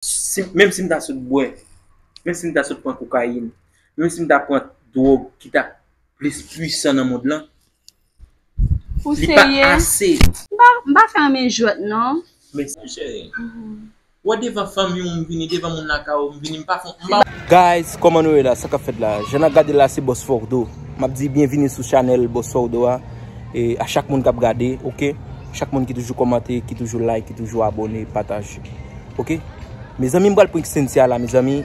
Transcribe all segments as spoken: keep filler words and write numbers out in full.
Si, menm si m ta sot bwè, menm si m ta sot pran kokayin, menm si m ta pran dwòg ki ta plis pwisan nan mond lan, ou li pa serye? Ase. M pa, m pa fè anmè jwèt, non. Men, cheri, ou wè devan fanmi w, m vini, devan moun lakay ou, m vini, m pa fon, m pa Guys, kòman nou ye la? Sa k ap fèt la? Jan n ap gade la, se Boss Fordo. M ap di byenvini sou chanèl Boss Fordo a. E a chak moun k ap gade, oke? Chak moun ki toujou kòmante, ki toujou like, ki toujou abòne, pataje. Oke? Mezanmi, m pral prank Cynthia la, mezanmi.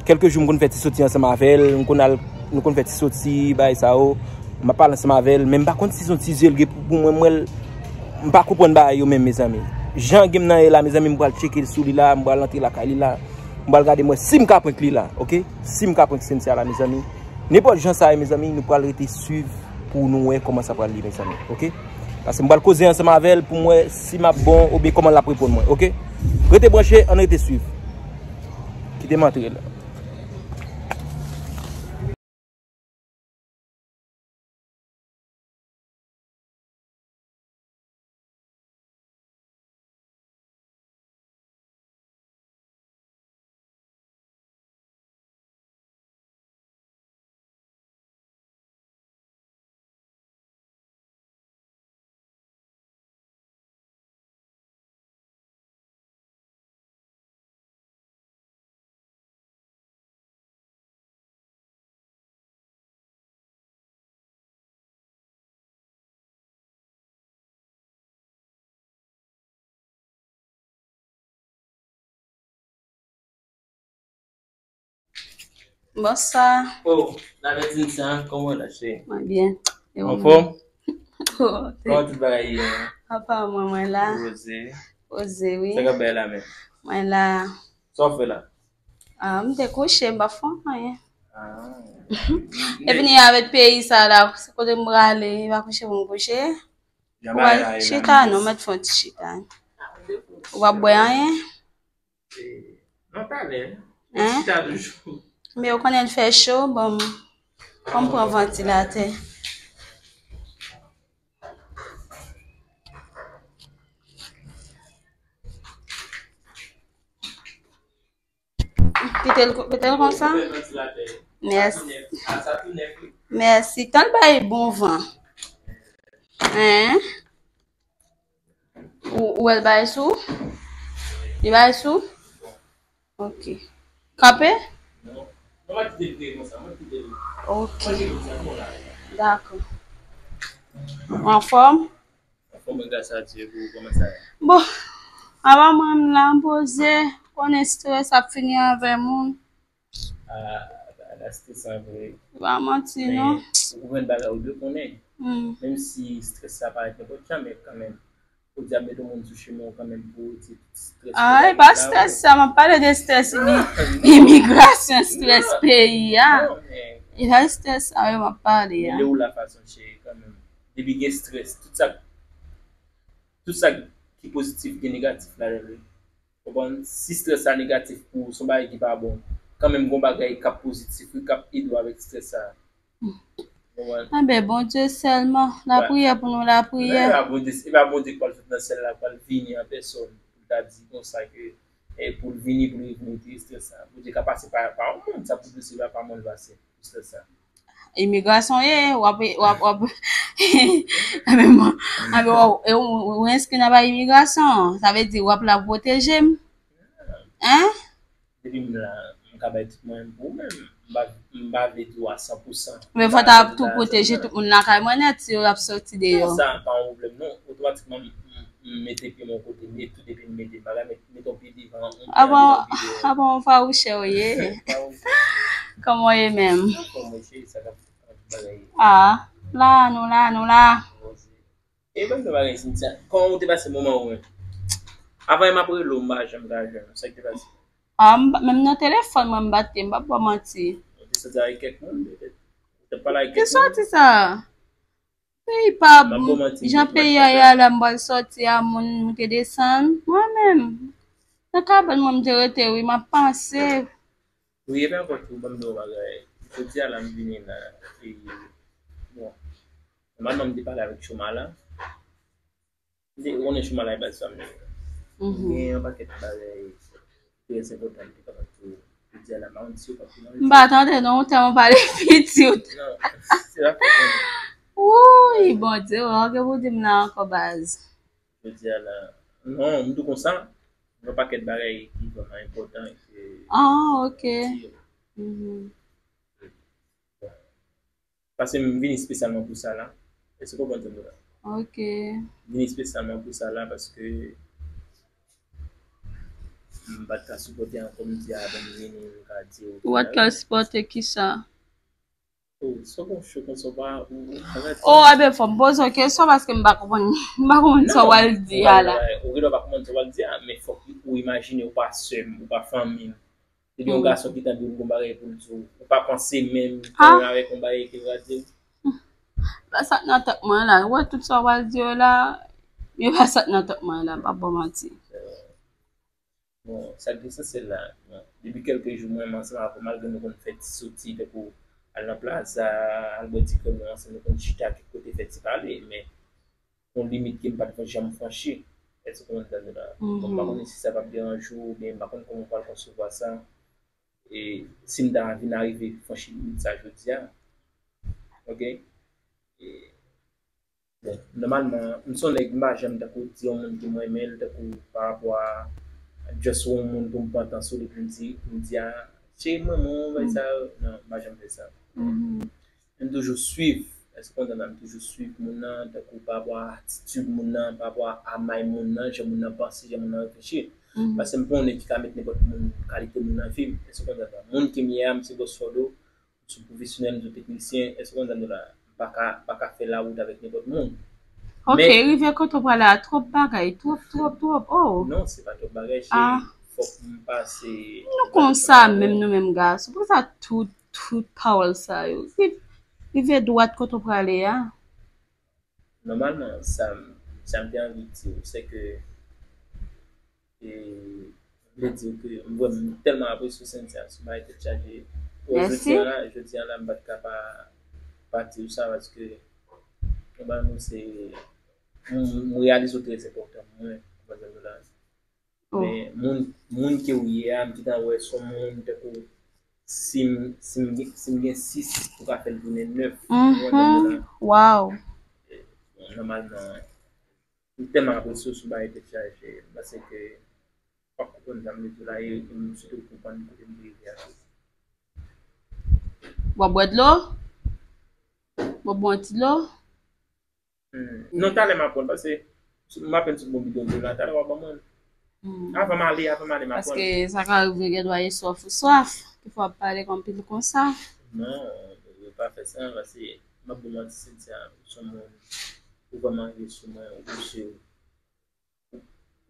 Kèlke jou m konn fè ti soti ansanm avè l, m konn al, nou konn fè ti soti, bagay sa yo. M ap pale ansanm avè l, men m pa konn si se yon ti zye l gen pou, pou mwen, m wè l, m pa konprann bagay yo menm, mezanmi. Jan game nan ye la, mezanmi, m pral tcheke sou li la, m pral antre lakay li la. M pral gade m wè si m ka prank li la, oke? Si m ka prank Cynthia la, mezanmi. Nenpòt jan sa ye, mezanmi, nou pral rete swiv pou nou wè kòman sa pral ye, mezanmi, oke? Paske m pral koze ansanm avè l pou m wè si m ap bon oubyen kòman l ap reponn mwen, oke? Rete branche, ann rete swiv. Kite m antre la. Bonswa. Oh, la bèl Cynthia, kòman w ye la, cheri? Mwen byen. E ou menm? Anfòm? Oh, kòman tout bagay ye? Apa mwen, mwen la. Poze. Poze, wi. Sa k ap bay la menm? Mwen la. Sa w fè la? Ah, m te kouche, m pa fè anyen. Ah. Epi ni avèk peyi sa la, se kote m prale, m pa kouche pou m kouche. Jan bagay la ye la, chita, non, mèt fè yon ti chita. Ou pa bwè anyen? Eh, non, talè. Hein? Chita toujou. Men ou konnen l fè cho, bon, fò m pran vantilatè. Kite l, kite l konsa. Mèsi. Mèsi. Tan l bay bon van. Hein? Ou, ou wè l bay sou? Li bay sou? Ok. Kanpe? Ok. Dakò. Ou anfòm? Anfòm, gras a Dye, pou ou, kòman sa ye? Bon, apa mwen, m la, m poze, konnen strès ap fini avè moun. Ah, bagay la stresan vre. Pa manti, non. Men ou konprann bagay ou dwe konnen. Hmm. Menm si strès sa parèt nenpòt jan, men kanmenm, ou di ap met yon moun sou chemen w kanmenm pou retire tout strès. Ah, e pa strès sa, m ap pale de strès imi-, imigrasyon, strès peyi a. Non, men e pa strès sa yo m ap pale a. Men lè ou la fason cheri kanmenm. Depi gen strès, tout sa, tout sa ki pozitif gen negatif ladan l. Konprann? Si strès sa negatif pou ou, se yon bagay ki pa bon. Kanmenm gon bagay k ap pozitif wi, k ap ede w avèk strès sa. Konprann? Enben, Bondye sèlman. Lapriyè pou nou, lapriyè. E pa Bondye, e pa Bondye k pral sot nan syèl la, k pral vini an pèsòn pou l ta di konsa ke, eh, pou l vini, pou l vini retire strès sa. Bondye ka pase pa, pa yon moun, sa pou dosye pa, pa moun l pase pou strès sa. Imigrasyon ye, w ap, w ap, w ap, anben, bon, anben, w, e w, w enskri nan bay imigrasyon, sa vle di w ap la pwoteje m. Hein? Depi m la, m ka bay tout mwayen m pou ou, men m pa, m pa vle di w a san pou san. Men fò ta ap tou pwoteje tout moun lakay mwen nèt si yo ap soti deyò. Non, sa pa yon pwoblèm, non. Otomatikman, m, m, m mete pye m yon kote, men tou depi m mete, m pa ka met, met yon pye devan, yon pye andedan pye dèyè. Apa w fawouchè w ye? Fawouchè. Kòman w ye menm? Anfòm, wi, cheri, sa k ap, k ap bagay. Ah, la, nou la, nou la. E ban m yon bagay, Cynthia. Kòman ou te pase moman ou menm? Avan m ap rele w, m pa janm ka jwenn ou. Sa k te pase? Ah, m pa, menm nan telefòn mwen, m pa te, m p ap ba w manti. Ou te soti avèk kèk moun, petèt? Ou te pale avèk kèk moun? Ki soti sa? Peyi pa bon. M ap ba w manti, jan peyi a ye a la, m pral sòti a moun, m te desann. Mwen menm, nan kabann mwen, m te rete, wi, m ap panse. Wi, e pa enpòt, ou ban m di w yon bagay. Jodi a la, m vini la, e, bon, nòmalman, m te pale avèk Choma la. M te, ou konnen Choma la e baz fanmi. Mhm. Gen yon pakèt bagay, trè enpòtan, li te kapab di w, jodi a la, m pa konn si yo p ap manje. M pa tande non, ou tèlman pale pitit. Non, se la fòt mwen. Wouy, Bondye, ou gen pou di m la ankò, baz. Jodi a la, non, m di w konsa, gen yon pakèt bagay ki vrèman enpòtan e ke Ah, ok. Di yo. Mhm. Paske m vini espesyalman pou sa la. Èske w konprann sa m di w la? Ok. M vini espesyalman pou sa la paske m pa t ka sipòte ankò, m di a, bon, m vini, m ka di w. Ou pa t ka sipòte kisa? Oh, sa w konn cho konsa, w pa, ou, ou pa ka di. Oh, ebyen, fò m poze w kesyon paske m pa konprann, m pa konprann sa w pral di a la. Non, ou gendwa pa konprann sa w pral di a, men fòk ou imajine ou pa sè m, ou pa fanmi m. Epi yon gason ki tande w, l gon bagay pou l di w. Ou pa panse menm, ah, menm avèk yon bagay ke l va di w. Pa sa k nan tèt mwen la. Ou wè tout sa w pral di yo la, men pa sa k nan tèt mwen la, m p ap ba w manti. Bon, sa k esansyèl la, bon, depi kèlke jou mwen menm ansanm avè w, malgre nou konn fè ti soti, tankou al nan plaza, al bwè ti krèm nou ansanm, nou konn chita kèk kote fè ti pale, men yon limit ke m pa t janm franchi. Èske w konprann sa m di w la? Bon, m pa konnen si sa p ap deranje w, oubyen m pa konn kòman w pral konsevwa sa. E si m ta vin arive franchi limit sa jodi a, ok? E, bon, nòmalman, m se yon nèg, m pa janm tankou di yon moun ke m renmen l, tankou pa rapò a just yon moun pou m pantan sou li, pou m di, pou m di, a, cheri m renmen w, bagay sa yo. Non, m pa janm fè sa. M toujou swiv, èske w konprann sa m di w la? M toujou swiv moun nan, tankou pa rapò a atitid moun nan, pa rapò a amay moun nan, jan moun nan panse, jan moun nan reflechi. Paske m pa yon nèg ki ka met nenpòt moun, kalite moun nan vi m. Èske w konprann sa m di w la? Moun ke m ye a, m se bòs Fòdo, m se yon pwofesyonèl, m se yon teknisyen, èske w konprann sa m di w la? M pa ka, m pa ka fè lawout avèk nenpòt moun. Ok, men rive kote w prale a, twòp bagay, twòp, twòp, twòp, oh. Non, se pa twòp bagay, cheri. Ah. Fòk m pase. Nou konsa menm, nou menm gason. Pou sa tout, tout pawòl sa yo. Rive, rive dwat kote w prale a. Nòmalman, sa, m- sa m te anvi di w, se ke, e, m vle di w ke m vrèman tèlman apresye w, Cynthia, sou bagay tèt chaje. Bon, mèsi. Jodi a la, jodi a la, m pa t ka pa, pa di w sa, paske, nòmalman, se, m, m reyalize w trè enpòtan pou mwen, pandan nou la. Oh. Men moun, moun ke w ye a, m gentan wè se yon moun tankou si m, si m gen, si m gen sis, ou ka fè l tounen nèf. Mhm. Ou konprann sa m di w la? Wow. E, bon, nòmalman, m tèlman apresye w sou bagay tèt chaje, m panse ke w ap konprann sa m vle di w la, e, e m swete w konprann kote m vle rive a tou. W ap bwè dlo? W ap bwè yon ti dlo? Hmm. Non, talè m ap pran l, paske m apèn sot bon bidon dlo la, talè w ap ban mwen l. Hmm. Avan m ale, avan m ale, m ap pran l. Paske sa ka rive gen dwa e swaf ou swaf, ki fè w ap pale anpil konsa. Non, yo pa fè sa, paske m ap di w manti, Cynthia, ou se yon moun, ou vrèman rive sou mwen, ou touche, ou,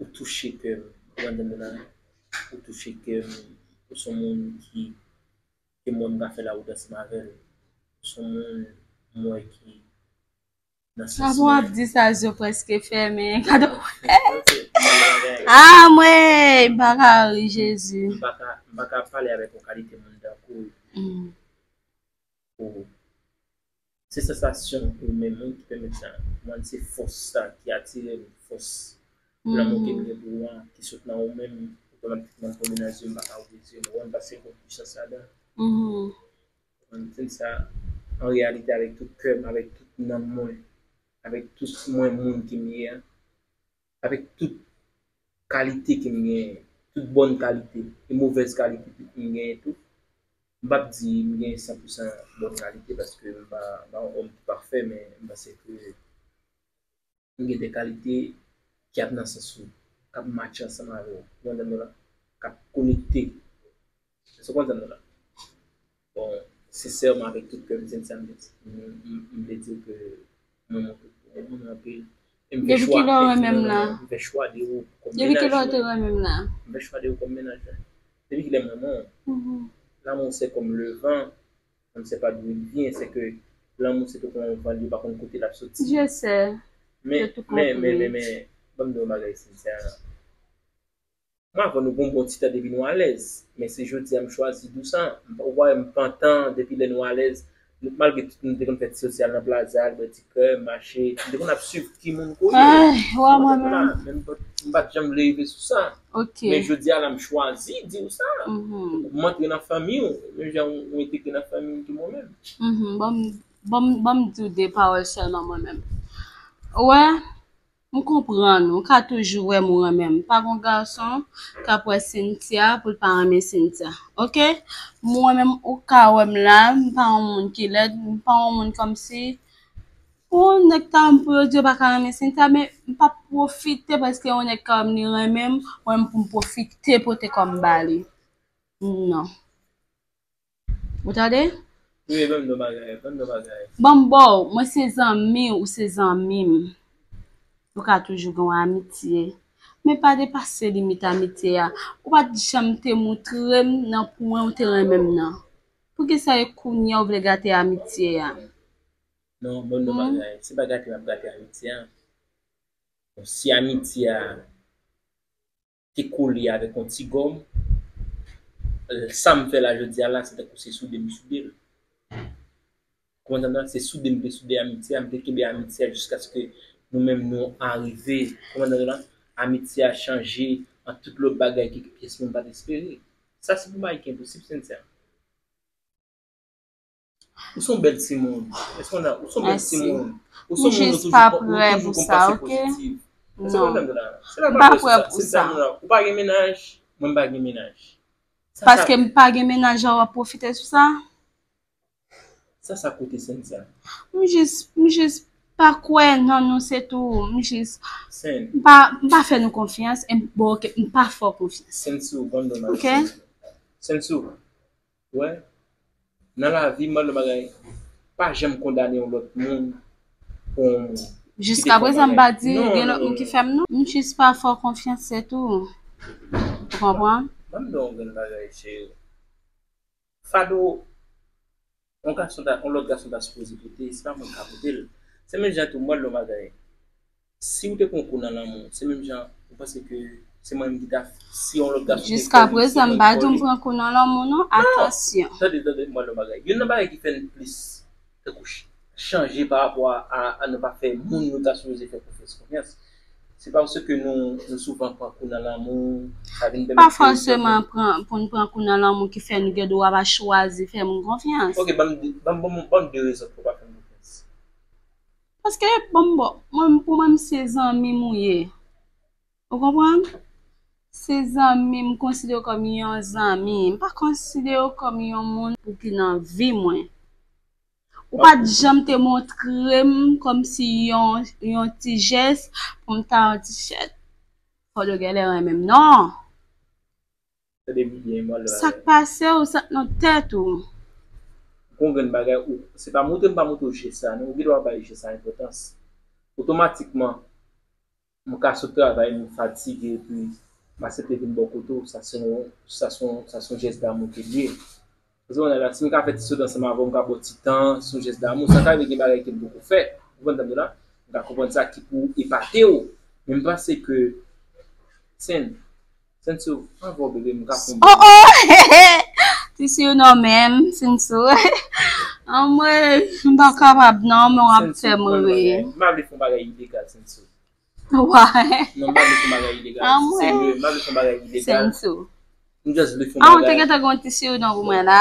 ou touche kè m, ou konprann sa m di w la, ou touche kè m, ou se yon moun ki, ke mwen m ka fè lawout ansanm avè l, ou se yon moun m wè ki Sa pou w ap di sa, zye w prèske fèmen. Gade w. Ah, mwen, m pa ka ri, Jezi. M pa ka, m pa ka pale avèk yon kalite moun tankou w. Mm. Ou, se sansasyon ou menm wi ki pèmèt sa. Mwen, se fòs sa ki atire m, fòs lanmou ke m gen pou ou an, ki sot nan ou menm, otomatikman l tonbe nan zye m, m pa ka ouvri zye m. Ou konprann? Paske gen yon pwisans ladan. Mhm. Konprann? Se sa, an reyalite, avèk tout kè m, avèk tout nanm mwen, avèk tout mwen moun ke m ye a, avèk tout kalite ke m genyen, tout bòn kalite e movèz kalite tou ke m genyen tou. M p ap di m genyen san pou san bòn kalite paske m pa, m pa yon òm ki pafè, men m panse ke m gen de kalite ki ap nan sans ou, k ap matche ansanm avè w. Ou konprann sa m di w la? K ap konekte. Èske w konprann sa m di w la? Bon, sensèman, avèk tout kè m, sensèman, m, m, m vle di w ke mwen, mwen, mwen, mwen anpil. E m fè chwa, m fè chwa de ou kòm mennaj mwen. Depi kilè w te renmen m la? M fè chwa de ou kòm mennaj mwen. Depi kilè m renmen w? Mhm. L'amour, c'est comme le vent. On ne sait pas d'où il vient, c'est que l'amour, c'est tout comme un vent, li pa konn kote l ap soti. Je sais. Men, men, men, men, men, ban m di w yon bagay, Cynthia. Mwen avè w nou gon bon ti tan depi nou alèz. Men se jodi a m chwazi di w sa. M pa, ou pa wè m pantan depi lè nou alèz. Malgre tout, nou te konn fè ti sosyal nan plaza, al bwè ti krèm, mache. Nou te konn ap swiv ki moun kouri. Ay, wa mwen menm. Men m pa t janm vle rive sou sa. Ok. Men jodi a la, m chwazi di w sa. M antre nan fanmi w, menm jan ou entegre nan fanmi m tou mwen menm. Ban m, ban m, ban m di w de pawòl sèlman mwen menm. Ou wè, m konprann ou, ou ka toujou wè m ou renmen m. Pa gon gason k ap wè Cynthia pou l pa renmen Cynthia. Ok? M ou renmen m, ou ka wè m la, m pa yon moun ki lèd, m pa yon moun kòmsi. Pou yon nèg ta wè m pou yo di yo pa ka renmen Cynthia, men m p ap pwofite paske yon nèg ka wè m li renmen m, mwen menm pou m pwofite pote kò m ba li. Non. Ou tande? Wi, ban m non bagay, ban m non bagay. Ban m ba w, mwen se zanmi w, ou se zanmi m. Nou ka toujou gen yon amitye. Men pa depase limit amitye a. Ou pa t janm te moutre m nan pwen ou te renmen m nan. Poukisa e kounye a ou vle gate amitye a? Non, ban m non bagay. Se pa gate m ap gate amitye a. Bon, si amitye a te kole avèk yon ti gòm, sa m fè la jodi a la, se tankou se soude m soude l. Konprann sa m di w la? Se soude m te soude amitye a, m te kenbe amitye a jiskaske nou menm nou arive. Konprann sa m di w la? Amitye a chanje an tout lòt bagay ke pyès moun pa t espere. Sa se pou bagay ki enposib, Cynthia. Ou se yon bèl timoun. Èske w konprann? Ou se yon bèl timoun. Ou se yon moun ou toujou, ou toujou konn panse pozitiv. Èske w konprann sa m di w la? Se pa pwòblèm sa. Cynthia, ou pa gen mennaj, mwen m pa gen mennaj. Paske m pa gen mennaj la, w ap pwofite sou sa? Sa sa koute Cynthia? M jis, m jis pa kwè nan nou, se tou. M jis, m pa, m pa fè nou konfyans, e m, bon, ok, m pa fè w konfyans. Cynthia, ban m non bagay. Ok? Cynthia, wè, nan lavi, m ba nou bagay, pa janm kondane yon lòt moun pou yon moun. Jiskaprezan, m pa di gen lòt moun ki fè m non. M jis pa fè w konfyans, se tou. Ou konprann? Ban m di w yon grenn bagay, cheri. Fado, yon gason ta, yon lòt gason ta sipoze pote, se pa mwen k ka pote l. Se menm jan tou, mwen, lòt bagay. Si w te pran kou nan lanmou, se menm jan, ou panse ke se mwen menm ki ta, si yon lòt gason te fè l, se mwen ki fè l? Jiskaprezan, m pa di w m pran kou nan lanmou, non. Atansyon. Tande, tande, mwen, lòt bagay. Youn nan bagay ki fè n plis, tankou, ch-, chanje pa rapò a, a, a nou pa fè moun nou ta sipoze fè konfyans, konfyans. Se pa paske nou, nou souvan pran kou nan lanmou, sa vin pèmèt ke... Pa fòseman pran, pou n pran kou nan lanmou ki fè nou gen dwa pa chwazi fè moun konfyans. Ok, ban m de, ban m, ban m, ban m de rezon pou w pa fè m konfyans. Paske, bon, bon, mwen, pou mwen, se zanmi m ou ye. Ou konprann? Se zanmi m, konsidere w kòm yon zanmi. M pa konsidere w kòm yon moun pou ki nan vi mwen. Ou pa t janm te montre m kòmsi yon, yon ti jès pou m ta yon ti chèt. Fò w genlè renmen m. Non. Tande m byen, mwen, sa k pase w, sa k nan tèt ou? Gon grenn bagay, ou, se pa montre m pa montre w jès sa, non, ou gen dwa bay jès sa enpòtans. Otomatikman, m ka sot travay, m fatige, epi m aksepte vin bò kote w, sa se yon, sa se yon, sa se yon jès damou ke l ye. Paske, kounye a la, si m ka fè ti sot ansanm avè w, m ka ba w ti tan, se yon jès damou, sa ka rive gen bagay ke m poko fè. Ou konprann sa m di w la? M ka konprann sa ki pou epate w. Men m panse ke, Sen, Sen sou, anvo bebe, m ka fon... Oh, oh! Ti sou non menm, Sen sou. Anmwey, m pa kapab non, men w ap fè m ri. M pa vle fon bagay ilegal, Sen sou. Why? Non, m pa vle fon bagay ilegal. Anmwey. Serye, m pa vle fon bagay ilegal. Sen sou. M just vle fon bagay. Ah, ou te gentan gen yon ti sou non pou mwen la?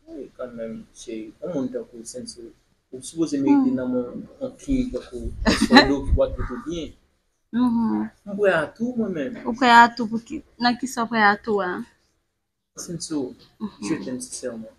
Wi, kanmenm, cheri. Yon moun tankou Sen sou, ou sipoze merite nan men yon king tankou Osvaldo ki pral trete w byen. M prè a tou, mwen menm. Ou prè a tou pou ki? Nan kisa w prè a tou a? Sen sou, je t'aime sincèrement.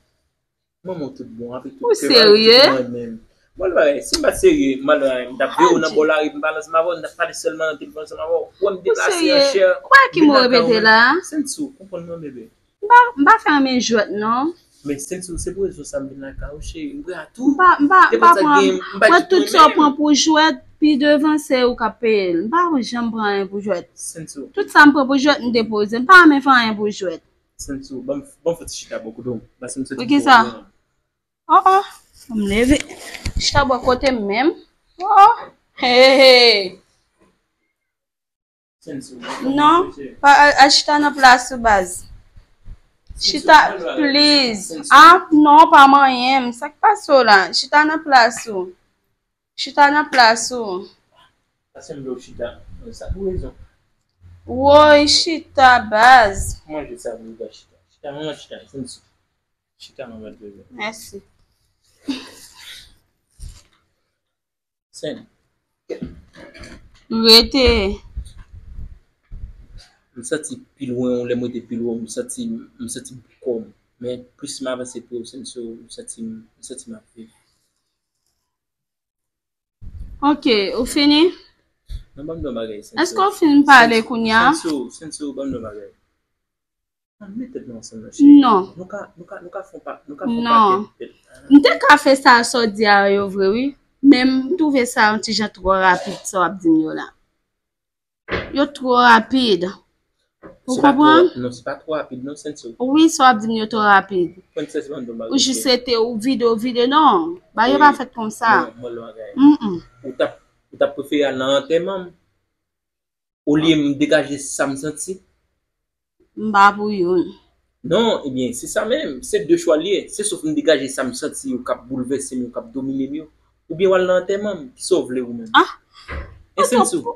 Mwen, mwen tout bon, avèk tout kè m, avèk tout mwen menm. Ou serye? Mwen, bagay, si m pa t serye, m al, m t ap veye w nan bò lari, m pale ansanm avè w, m t ap pale sèlman nan telefòn ansanm avè w. Ou wè m deplase an chè, m vin lakay ou menm. Ou serye? Kwa ki mo w repete la? Sen sou, konprann mwen, bebe. M pa, m pa fè anyen jwèt, non. Men Sen sou, se pou rezon sa m vin lakay ou, cheri. M prè a tou. M pa, m pa, m pa pran, mwen, tout sa w pran pou jwèt, pi devan se ou k ap peye l. M pa janm pran anyen pou jwèt. Sen sou. Tout sa m pran pou jwèt, m depoze. M pa renmen fè anyen pou jwèt. Sen sou, ban m, ban m fè ti chita bò kote w. Paske m santi m... Poukisa? Oh, oh, m leve. Chita bò kote m menm. Oh, oh. Hey, hey, hey. Non, pa, al, al chita nan plas ou, baz. Chita, please. Ah, non, pa manyen m. Sa k pase w la? Chita nan plas ou. Chita nan plas ou. Sa se m vle w chita. Sa pou rezon. Woy, chita, baz. Manje sa pou w chita. Chita, manman chita. Sensou. Chita, manman bebe. Mèsi. Sèn. Rete. M santi pi lwen, lè m rete pi lwen, m santi, m santi m pi kòm. Men plis m avanse pi wo, Sensou, m santi, m santi m ap viv. Ok, ou fini? Non, ban m di yon bagay, Sensou. Èske w fin pale kounye a? Sensou, Sensou, ban m di yon bagay. Ann met tèt nou ansanm nan, cheri. Non. Nou ka, nou ka, nou ka fè yon pa, nou ka fè yon pakèt bèl. M te ka fè sa sa w di a yo vre, wi. Men m twouve sa yon ti jan twò rapid, sa w ap di m yo la. Yo twò rapid. Ou konprann? Non, se pa twò rapid, non, Sensou. Wi, sa w ap di m yo twò rapid. Ou jis rete, ou vide, ou vide, non. Bagay yo pa fèt konsa. Non, mwen lwen bagay. Mm, mm. Ou t ap, ou t ap prefere al nan antèman m. Olye m degaje sa m santi. M pa pou youn. Non, ebyen, se sa menm. Se de chwa l ye. Se swa m degaje sa m santi yo k ap boulvèse m, yo k ap domine m yo. Oubyen w al nan antèman m. Kisa w vle ou menm? Ah! E Sensou.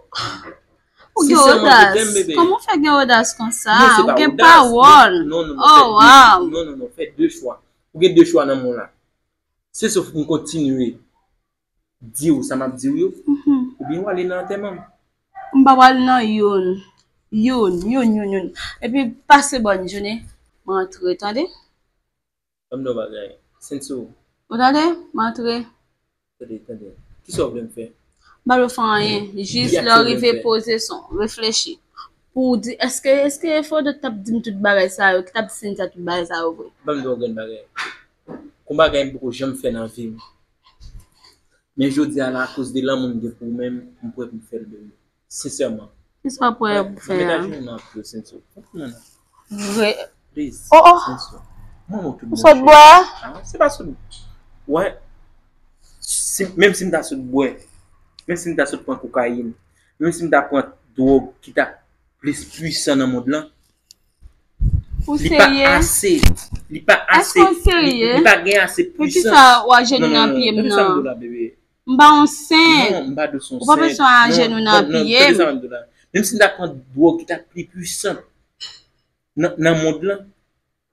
Ou gen odas. Kòman w fè gen odas konsa? Ou gen pawòl. Non, non, non. Oh, wow. Non, non, non. Fè de chwa. Ou gen de chwa nan men w la. Se swa m kontinye di w sa m ap di w yo, oubyen w ale nan antèman m. M pa pral nan youn. Youn, youn, youn, youn. Epi pase bòn jounen. M antre, tande? Ban m di w bagay. Sensou. Ou tande? M antre. Tande, tande. Kisa w vle m fè? M pa vle w fè anyen. Jis lè w rive poze son, reflechi. Pou w di, èske, èske Fodot t ap di m tout bagay sa yo, ki t ap di Cynthia tout bagay sa yo vre? Ban m di w yon grenn bagay. Gon bagay m poko janm fè nan vi m. Men jodi a la, akoz de lanmou m gen pou ou menm, m prè pou m fè l de ou. Sensèman. Kisa w prè pou fè a? Mete ajenou nan pye w, Sensou. Vre. Please, oh, oh. Sensou. Mwen, mwen, tout bon. Ou sot bwè? Ah, se pa sot. Wè. Si, menm si m ta sot bwè, menm si m ta sot pran kokayin, menm si m ta pran dwòg ki ta plis pwisan nan mond lan, Ou serye? Li pa ase. Li pa ase. Èske w serye? Li, li pa gen ase pwisans. Poukisa w ajenou nan pye m nan? Non, non, non, non. Tande sa m di w la, bebe. M pa yon sen. Non, m pa di w se yon sen. Ou pa bezwen ajenou nan pye m. Non, non, non, tande sa m di w la. Menm si m ta pran dwòg ki ta pli pwisan nan, nan mond lan,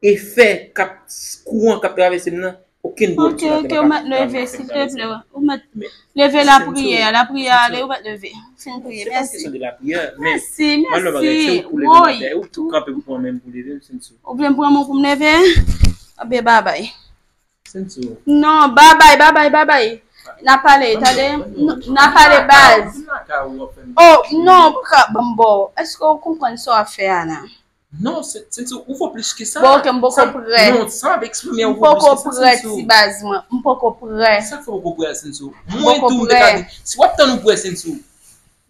efè k ap, kouran k ap travèse m nan, okenn dwòg ki pa t ap fè m bagay sa. Ok, ok, ou mèt leve, silteple. Ou mèt leve lapriyè, lapriyè ale, ou mèt leve. Fin priye, mèsi. Se pa kesyon de lapriyè, men mèsi, mèsi. Woy, ou tou kanpe pou pran men m pou leve m, Sensou. Ou vle m pran men w pou m leve? Anben, babay. Sensou. Non, babay, babay, babay. N a pale, tande? N a pale, baz. Oh, non, ou pa ka ban m ba w. Èske w konprann sa w ap fè a la? Non, Sen-, Sensou, ou vo plis ke sa. Bon, ok, m poko prè. Non, sa m ap eksprime, ou vo plis ke sa, Sensou. M poko prè, ti baz mwen. M poko prè. Sa k fè w poko prè a, Sensou? Mwen tou, m te ka di, si w ap tann ou prè, Sensou,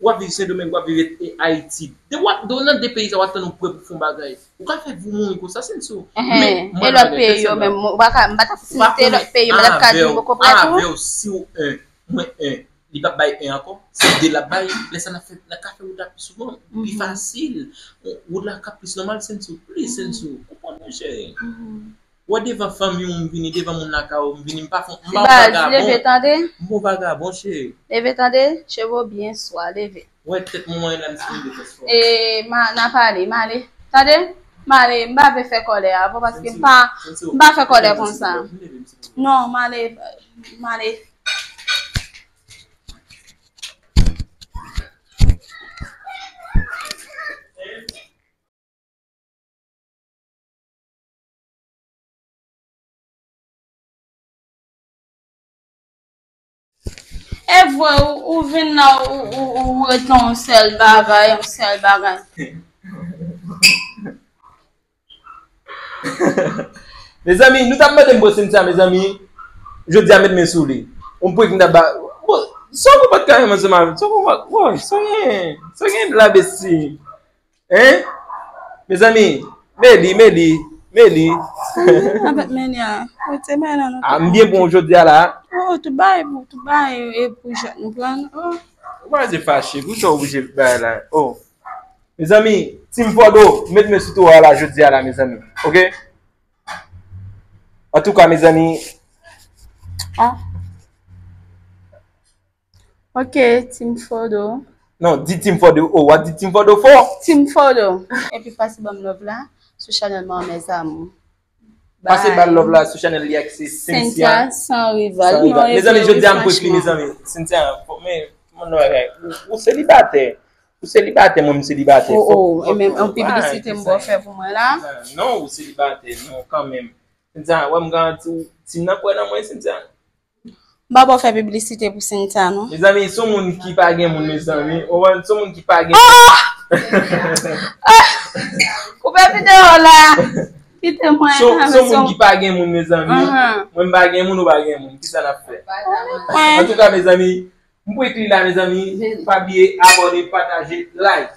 w ap viv Sendomeng, w ap viv e, Ayiti. De w ap, de w nan de peyi sa, w ap tann ou prè pou fè yon bagay. Ou ka fè vi w mouri konsa, Sensou. Men, e lòt peyi yo menm, ou pa ka, m pa t ap site lòt peyi, m pa t ap ka di m poko prè tou. Avè w, si w en, mwen en. Li p ap bay en ankò, se de l ap bay. Lè sa n ap fè, n ap ka fè wout la pi souvan, pi fasil. Wout la ka plis nòmal, Sensou, plis Sensou. Konprann mwen, cheri. Ou wè devan fanmi w, m vini, devan moun lakay ou, m vini, m pa fè, m pa yon vagabon. Ti baz, leve, tande. M pa yon vagabon, cheri. Leve, tande, cheve w byen swa, leve. Ou wè tèt mwen la, m sipoze fè spò. E, ma, n a pale, m ale. Tande? M ale, m pa vle fè kòlè avè w, paske m pa, m pa fè kòlè konsa. Non, m ale, m ale. E vre, ou, ou vin la, ou, ou, ou ret nan yon sèl bagay, yon sèl bagay. Mezanmi, nou t ap mande m pou Cynthia, mezanmi. Jodi a, met men sou li. On pwent m t ap ba. Bon, sa w konprann kareman se mal. Sa w konprann? Bon, sa w gen, sa w gen la besti. Hein? Mezanmi, Meli, Meli, Meli. Avèk Meli a. Kote bay la nou. Ah, m byen bon jodi a la. Oh, tout bay, tout bay, e pou jòt nou pran. Oh. Ou pa vle fache, pou sa w oblije bay la. Oh. Mezanmi, Team Fòdo, met men sou towo a la jodi a la, mezanmi. Ok? Antouka, mezanmi. Ah. Ok, Team Fodo. Non, di Team Fodo. Oh, w ap di Team Fodo fò. Team Fodo. Epi pase ban m love la sou chanèl mwen, mes amours. Pase ba l love la sou chanèl li ak se Cynthia. Cynthia sans rival. Mezanmi, jodi a m pwekli, mezanmi. Cynthia, men, mwen, ou selibatè. Ou selibatè, mwen, m selibatè. Oh, oh, e menm an piblisite m ba w fè pou mwen la. Non, ou selibatè, non, kanmenm. Cynthia, wè, m garanti w, Team nan kwè nan mwen, Cynthia. M pa ba w fè piblisite pou Cynthia, non. Mezanmi, se yon moun ki pa gen moun, mezanmi. Ou wè, se yon moun ki pa gen moun. Koupe videyo la. Kite mwen. Se yon moun ki pa gen moun, mezanmi. Mwen, m pa gen moun, ou pa gen moun. Kisa n ap fè? Antouka, mezanmi, m pwekli la, mezanmi. Pa bliye abòne, pataje, like.